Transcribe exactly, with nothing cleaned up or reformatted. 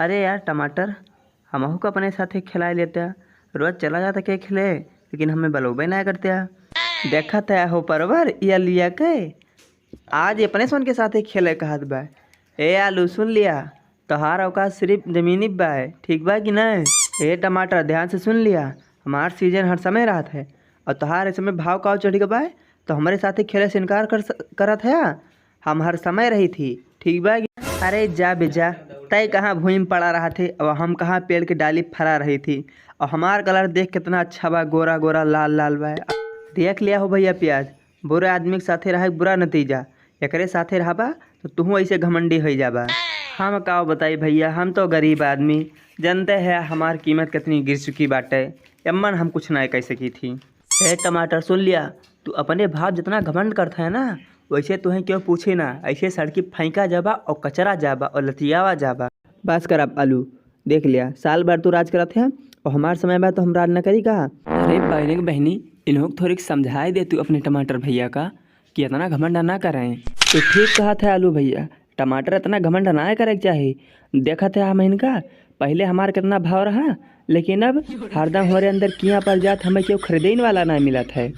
अरे यार टमाटर, हमहू का अपने साथे खिलाए लेत्या। रोज चला जाता के खेले, लेकिन हमें बलोबे ना करत्या। देखत है हो परवर, या लिया के आज अपने सन के साथे खेले कहत बा। ए आलू, सुन लिया, तोहार औकात सिर्फ जमीनी बा, ठीक बा कि नहीं? ए टमाटर, ध्यान से सुन लिया, हमार सीजन हर समय रहत है, और तोहार इस समय भाव काव चढ़ गए बा, तो हमरे साथे खेले से इनकार कर स-, करत है। हम हर समय रही थी, ठीक बा कि? अरे जा बे जा, तय कहाँ भूमि में पड़ा रहत है, और हम कहाँ पेड़ के डाली फरा रही थी। और हमार कलर देख कितना अच्छा बा, गोरा गोरा लाल लाल बा। देख लिया हो भैया प्याज, बुरे आदमी के साथे रहे बुरा नतीजा, एकरे साथे रहबा तो तुहू ऐसे घमंडी हो जाबा। हम का बताई भैया, हम तो गरीब आदमी, जानते हैं हमार कीमत कितनी गिर चुकी बाटे, एमन हम कुछ ना कह सकी थी। ए टमाटर, सुन लिया, तू अपने भाव जितना घमंड करता है ना, वैसे तुहें क्यों पूछे ना, ऐसे सड़की फेंका जाबा और कचरा जाबा और लतियावा जाबा। बस कर अब आलू, देख लिया, साल भर तू राज करत है और हमार समय बा तो हम राज न करी का? अरे बहनी के बहनी, इन्हों को थोड़ी समझाए दे तू अपने टमाटर भैया का कि इतना घमंड ना करें। तो ठीक कहत है आलू भैया, टमाटर इतना घमंड ना करे के चाही। देखत है हम इनका, पहले हमार कितना भाव रहा, लेकिन अब हरदम हमारे अंदर किया पड़ जात, हमें क्यों खरीदे वाला ना मिलत है।